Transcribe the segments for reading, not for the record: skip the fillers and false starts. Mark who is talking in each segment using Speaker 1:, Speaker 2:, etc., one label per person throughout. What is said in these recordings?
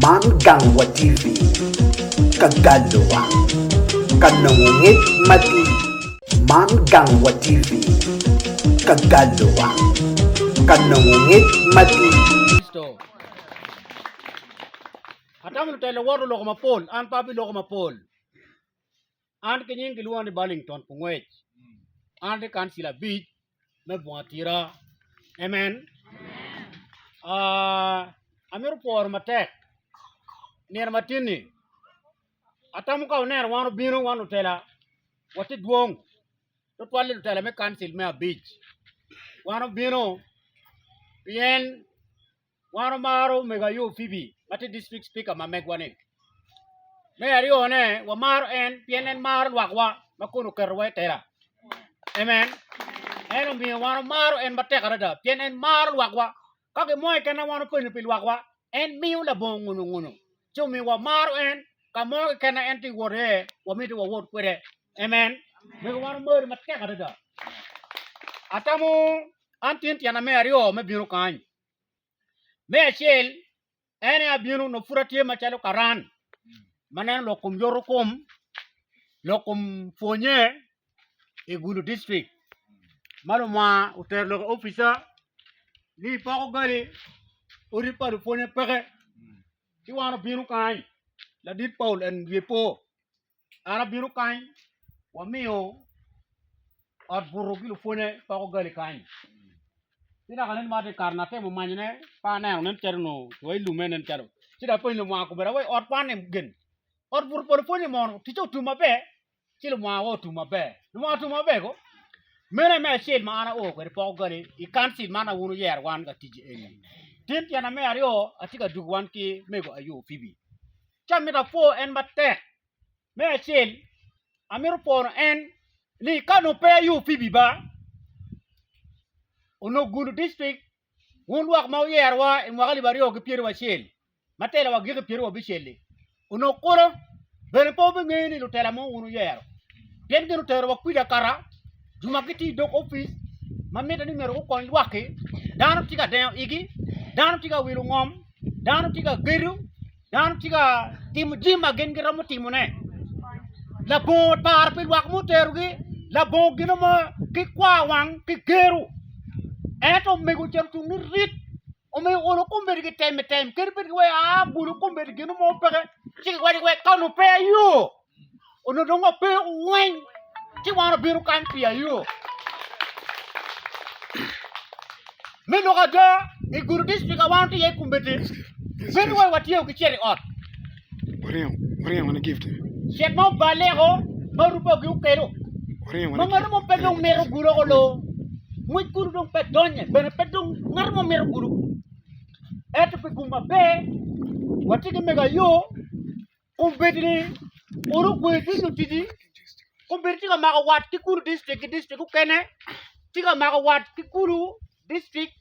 Speaker 1: Man Gangwa TV, ka galo wang, ka nongo ngec matut. Man Gangwa TV, ka galo wang, ka nongo ngec matut.
Speaker 2: Kricito. Atamo lutelo woto loko mapol, an pe abiloko mapol. An ki nying gilwonga ni Burlington Pungwec. An atye kancila abic me Bunga Tira. Amen. Ah, amito pworo matek nino matin-ni. Atamo ka wuneno wan obino wan lutela watye dwong tutwalle lutela me kancil me abic. Wan obino pien Wan wamaro omego Ayub Phoebe ma tye district speaker ma megwa-ni. Me aryone, wamaro en pien en maro lwakwa ma kun oketowa i tela. Amen. En omiyo wan wamaro en matek adada pien en maro lwakwa. Ka gin mo keken ma wan openyo pi lwakwa, en miyo labongo nguno nguno. Ci omiyo wamaro en, ka mo keken ma en tye ka wot iye, wamito wawot kwede. Amen. Mego wan wamari matek adada. Atamo an tin tyena me aryo me bino kany. Me acel, en aye abino nongo pud atye macalo karan ma neno lok kom yoto kom, lok kom pwonye i Gulu dictrict ma lumwar otero lok i opica ni poko gali odi pa lupwonye peke ci wan obino kany ladit Paul en wiye po. An abino kany wamiyo ot buto ki lupwonye poko gali kany ci dok anen ma tye kare na atemo manyone pe aneno nen calo onongo wa i lumme nen calo ci dong apenyo lumwanga kobedi awaci ot kwan ni gin ot buto pa lupwonye mono ticce otum maber ci lumwanga wa otum maber lumwanga otum maber ko meno aye me acel ma an ao kwede poko gali i kancil man ma wun wuyero wan ka tic eni tin tyena me aryo atye ka dwogo wan ki mego Ayub Phoebe. Ci amito apwo en matek. Me acel, amito pwono en ni ka onongo pe ayub Phoebe ba, onongo Gulu district wun lwak ma wuyerowa i mwaka alip aryo ki pyerabicel ma tela wa giko i pyerabicel-li onongo kulu bene pe wubingeyo ni lutela mo wun wuyero pien gin oterowa kwidi akata jo ma gitye i dog opic ma mitte ni myero gukony lwakki dano tye ka dengo igi dano tye ka wilo ngom dano tye ka gedo Dano tye ka timo jami ma gin giromo timone labongo paro pi lwak muterogi labongo gin mo ki kwar wang ki gero ento omego ocito tung ni rit omego olo kombeddi kitemo tem kadi bed giwaco aa bulu kombeddi gin mo peke ci giwaco wek ka onongo pe ayo Onongo dong wape weng ci wan obino kany pi ayo. Me lok ada, i Gulu district a wan watye iye kombeddi, bedo wai watye ki cito i ot. Cet ma oballe-ko ma orubogi okelo, ma ngat mo pe dong mito Gulu oko loo, ngwec Gulu dong pe donye, bene pe dong ngat mo mito Gulu. Ento pi gum maber, watye ki mego ayo. Kombeddi-ni olo okwe cwiny luticci, kombeddi tye ka mako wat ki Gulu dictrict ki dictrict mukene, tye ka mako wat ki Gulu dictrict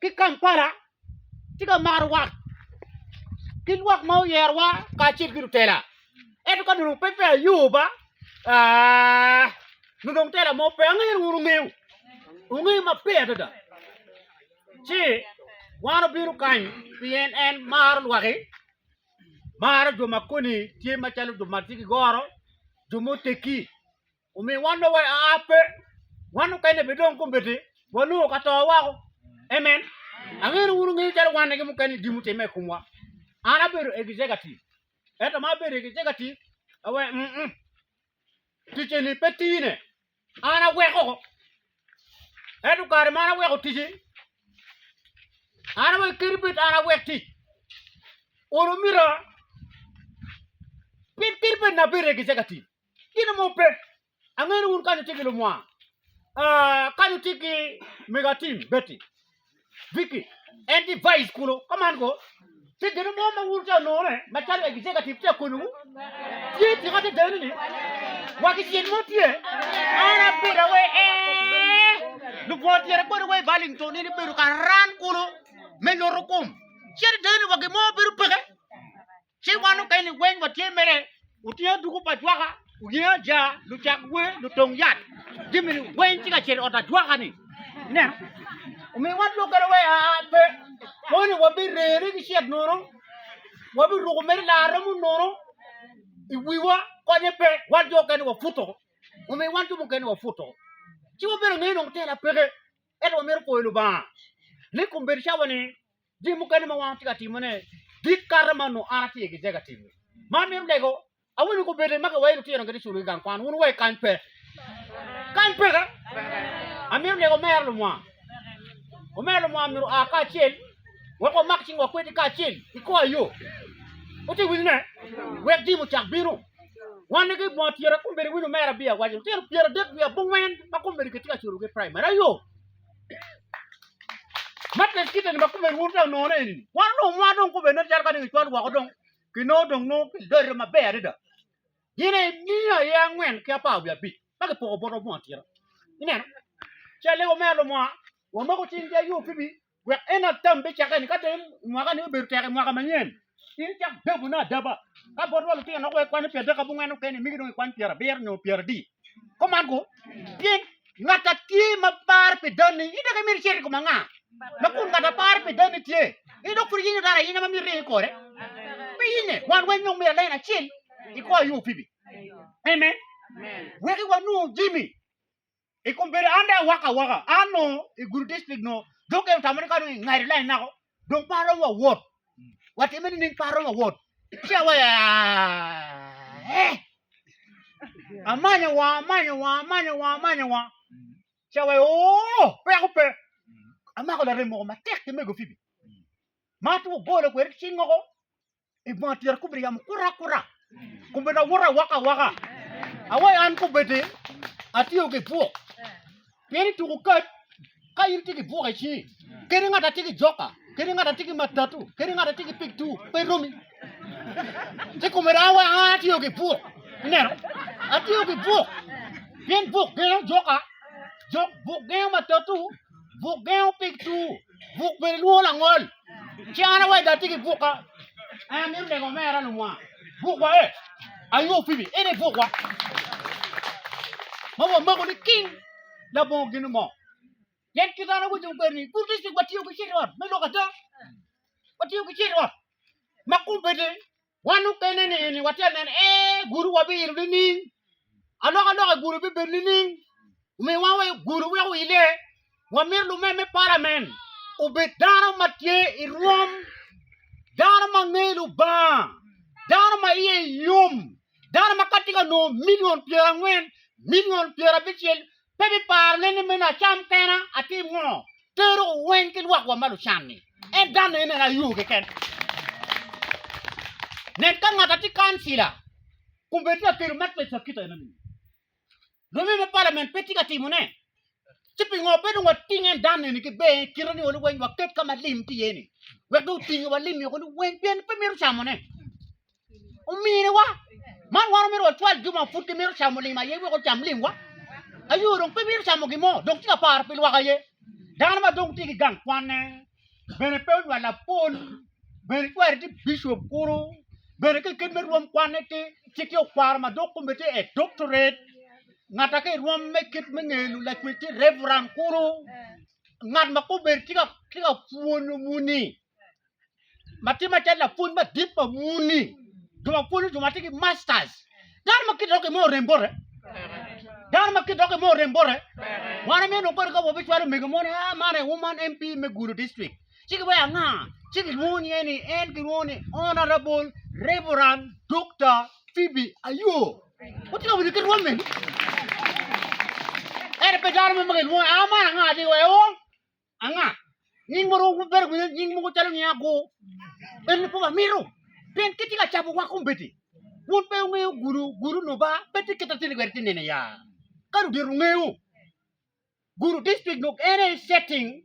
Speaker 2: ki Kampala, tye ka maro wat ki lwak ma oyerowa kacel ki lutela. Ento ka dong pe peya yo ba, aa nongo dong tela mo pe angeyo ni wun wungeyo, wungeyo maber adada. Ci wan obino kany pien en maro lwaki. Maro jo ma koni tye macalo jo ma tye ki goro, jo ma oteggi. Omiyo wan dong wa pe, wan mukene bene dong kombeddi walwongo ka to woko. Amen. Angeyo ni wun wungeyo calo wan ki mukene gin mutimme i komwa. An abedo executive, ento ma abedo executive awaco mm tic eni pe tine. An aweko, ento kare ma an aweko ticci, an aweko kadi bed an awek tic, olo mita pien kadi bed nabedo i kicika tic, gin mo pe. Angeyo ni wun kany wutye ki lumwa, kany wutye ki mego atim Betty. Vicky, en tye vice kulu, ka man ko, tye gin mo ma wun tye anongone macalo executive tye akonyowu, tye tika tye deni ni, wa ki cel mo tye, an abedo awe ee, lubwot tyene kodi wa i Burlington in ibedo ka ran kulu me luto kom, cito deni wa gin mo bedo peke. Ci wan okene weng watye mere otingo aduku pa ajwaka, oyengo aja, lucak wer, lutong yat, jami-ni weng tye ka cito i ot ajwaka-ni. Ineno? Omiyo wan lok kede wai aa pe, koni wabirere ki cet nono. Wabiruko mere laa romo nono i wiwa konye pe wan jo okene waputo omiyo wan jo mukene waputo ci wabedo ngeyo dong tela peke ento wamito pwoyo Lubanga ni kombeddi cawa ni jami mukene ma wan watye ka timone dit kato ma onongo an atye ki ka timo ma amito lego Awinyo kobedo ma kiwaco lutino gitye culo ki gang kwan wun wuwek kany pe. Kany peke. Amito lego omera lumwa. Omera lumwa myero oa kacel wek wamak cingwa kwedi kacel i kor ayo. Wutye winyo ne? Wek jami ocak bino. Wan ki bwongo tyera kombeddi winyo omera biya waco lutino 30 wiye abongwen ma kombeddi kitye ka culo ki primary ayo. Ma tek kite ni ma kombeddi wun wutye ka nongone eni. Wan onongo mwa dong kombeddi nen calo ka dong icwalo woko dong Kinongo dong nongo kilorre maber adada. Gin aye miya aye angwen ki 15 ma kipoko botwa bunga tira. Ineno? Ci alego me alumwa, wamako cing ki ayo Fibi wek en atam bicakke ni ka dong mwaka ni obedo tek i mwaka manyen, in icak dabone adaba. Ka botwa lutino dok wek kwanyo 34 okene migi dong ikwany 70 nyo pyeradi. Kuman ko, pien ngat a tye ma paro pi danni, in dok imito icito i kom anga? Ma kun ngat a paro pi danni tye, in dok pud iyinyo dano ayinya ma mito ringo i kore? Pe iyinye. Wan weng nongo myero alen acel i kor ayo Fibi. Amen. Weki wanongo jami i kom bedo an dong awako awaka. An nongo i Gulu district nongo dong kelo tamo ni ka dong ingado lain nako dong pe aromo wa wot. Watime nining pe aromo wa wot. Ci awaco eh amanyo wanga amanyo wanga amanyo wanga amanyo wanga ci awaco oo peko pe amako larem moko matek ki mego Fibi ma atye ogolo kwede cing moko i bunga tyero kobedo yamo kuto akuta kobedo awoto awaka awaka awaco an kobeddi atiyo ki buk Pien i tuko kac, ka in itye ki buk i cingi, kadi ngat a tye ki joka, kadi ngat a tye ki matatu, kadi ngat a tye ki piktu, pe romi. Ci kome dong awa an atiyo ki buk. Ineno? Atiyo ki buk. Pien buk gengo joka, jok buk gengo matatu, buk gengo piktu, buk bene lwongo langol. Ci an awaco dong atye ki bukka. An amito lego omera lumwa. Bukwa e, ayo Fibi, en aye bukwa. Ma wamako ni king labongo gin mo. Pien kit an awinyo kwede ni Gulu district watiyo ki cito ot me lok ada. Watiyo ki cito ot. Ma kombeddi wan okene ni eni watye ka neno ee Gulu wabiyito nining? Alokaloka i Gulu bibedo nining? Omiyo wan wek Gulu wek oile. Wamito lume me palament obed dano ma tye i rwom, dano ma ngeyo Lubanga, dano ma iye yom, dano ma ka tye ka nongo milion 40, milion 90 pe biparone ni meno acam kena atim ngo, tero weng ki lwak wa ma lucan-ni. En dano en aye ayo keken. Nen ka ngat a tye kancila kombeddi tye ka kelo matwec akita enoni. Lume me palament pe tye ka timone. Ci pingo pe dong wating en dano eni ki ber kite ni weng waket ka ma lim tye iye ni wek dong otingi wa lim woko liweng pien pe mito camone. Ominiwa man wan omyero wacwal jo ma pud gimito camo lim aye wek ocam limwa. Ayo dong pe mito camo gin mo dong tye ka paro pi lwak aye. Dano ma dong tye ki gang kwanne bene pe onywalo apol bene cware tye bicop kulu bene ki i kit me rwom kwanne tye ci tye okwaro ma dong kome tye e doctorate ngat a ki i rwom me kit me ngeyo lacwec tye reverend kulu ngat ma kombeddi tye ka tye ka pwonyo muni ma tye macalo lapwony madit pa muni jo ma pwonyo jo ma tye ki masters dano ma kite dok gin mo orem bote dano ma kite dok gin mo orem bote wan amito dong kodi ka wabicwalo omego mo ni ah man aye woman MP me Gulu district ci giwaco anga ci gilwongo nyinge ni en gilwongo ni honorable reverend Doctor Phoebe Ayoo wutye ka winyo kit rwom meno ento pe dano mo ma gilwongo ah man anga ci giwaco oo Anga? Nying mogo bedo winyo nying mogo calo nying agur. Eni pe wamito pien kitye ka cabo wa kombeddi. Wun pe wungeyo gudo, gudo nyo ba pe tye kit atye kwede tye nino ya. Ka ludito wungeyo gudo district nyo en aye setting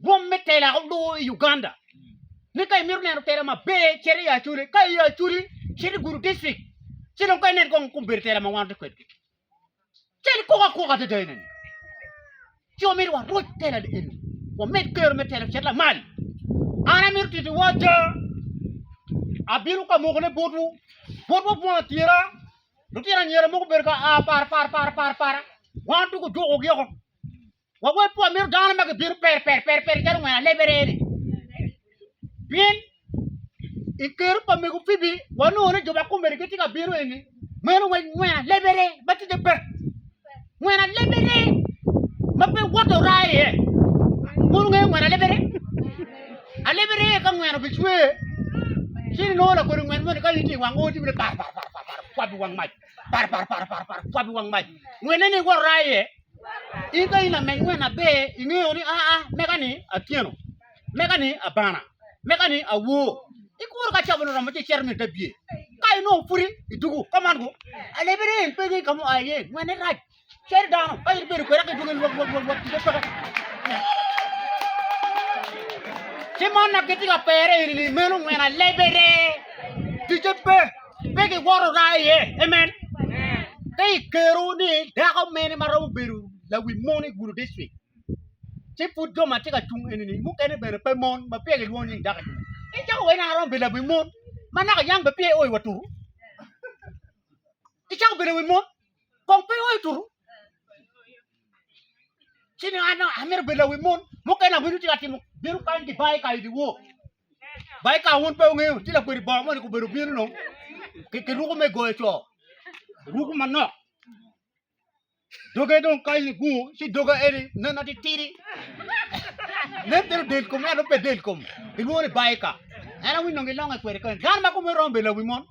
Speaker 2: rwom me tela oluwo i Uganda. Ni ka imito neno tela maber cit i Acholi, ka i Acholi cit i gudo district ci dong ka inen kong kombeddi tela ma wan watye kwedgi. Cal koko akoka adada eni. Ci wamito waroc tela ni eni. Wamed kero me tela ocit lamal. An amito titiwu ada. Abino ka mokone botwu. Botwu bunga tira. Lutino anyira mogo obedo ka a para para para para para. Wan dong ojukogi oko. Wawek pe wamito dano ma gibino per per per per calo ngwen alebere-ni. Pien. I kero pa mego Pibi, wanongo ni jo ma komedi gitye ka bino eni, meno weng ngwen alebere ma ticce pe. Ngwen alebere ma pe woto ora iye. Wun wungeyo ngwen alebere? Alebere ka ngwen obicwe, ci inongo lakodi ngwen moni ka in itye i wang oti bene par par par par par kwabo wang mac par par par par par kwabo wang mac. Ngwenne ni woto ora iye. In ka in lameny ngwen aber, ingeyo ni aa mega-ni atyeno. Mega ni abana, mega ni awor. Ikuro ka cabone oromo ci icito me te bye. Ka inongo pudi idwogo ka man go alebere en pe ngeyo ka ma oa iye, ngwene rac. Cito dano ka in ibedo kwede ka idwogo lwak lwak lwak lwak ticce peke. Ci man ma gitye ka pere eni ni meno ngweno alebere ticce pe, pe giwoto ra iye. Amen. Ka ikero ni dako mene ma romo bedo lawi mon i Gulu district ci pud jo ma tye ka cung eni-ni mukene bene pe mon ma peya gilwongo nying dako i kome. In cako wai naka romo bedo lawi mon ma naka yang bene peya ioyo wa turu. Icako bedo lawi mon kong pe ioyo turu. Ci ni an amito bedo lawi mon mukene awinyo tye ka timo bino kany gibayo ka i dyewor. Bayo ka wun pe wungeyo tye lakwedi bongo moni kobedo bino dong kiruko me goyo co ruko manok. Doge dong ka in igungo ci doge eni nen atitidi nen calo del kom ento pe del kom kilwongo ni baika en awinyo dong gilonge kwede kany dano ma kome romo bedo lawi mon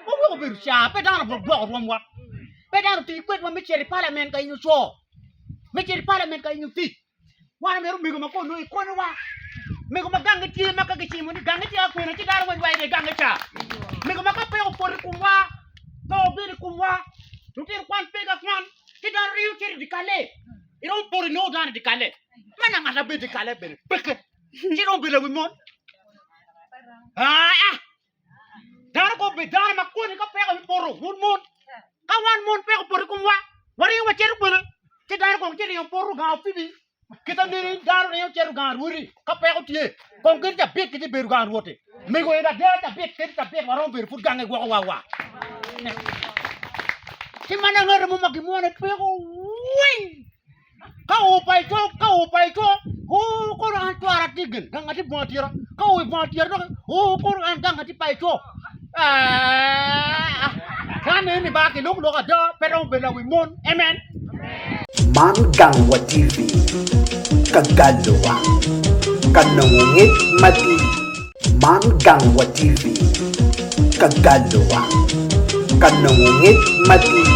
Speaker 2: waweko obedo ca pe dano ogwoko rwomwa pe dano oti kwedwa me cito i palamen ka yenyo co me cito i palamen ka yenyo tic. Wan omyero mego ma kono ikonyowa. Mego ma gange tye ma ka gicimo ni gange tye ka kwena ci dano weng dwayo i gange ca. Mego ma ka peko opoto i komwa, to obedo i komwa, lutino kwan pe ka kwan, ci dano ringo cito i dye kalle. Iromo poto inongo dano i dye kalle. Ma nanga ma bedo i dye kalle bene peke. Ci iromo bedo lawi mon. Aa! Dano ko obed dano ma koni ka peko bipoto wun mon. Ka wan mon peko opoto i komwa, waringo wacito kwene? Ci dano kong ci ringo poto gang Opibi. Kita neni dano ringo cito gang Rwoti ka peko tye. Kong kadi cabit kiti bedo gang Rwoti. Mego en ada cabit kadi cabit waromo bedo pud gange gwoko wa wa. Ci mana ngati mo ma gimwone peko weng. Ka oo pa ico, ka oo pa ico, oo kono an cwara tye gin, gang atye bunga tira. Ka oo i bunga tira doki, oo kono an gang atye pa ico. Ah, kan eni ba kilok lok ada, pe romo bedo lawi mon. Amen.
Speaker 1: Man Gangwa TV, ka galowa, ka nongo ngec matir. Man Gangwa TV, ka galowa, ka nongo ngec matir.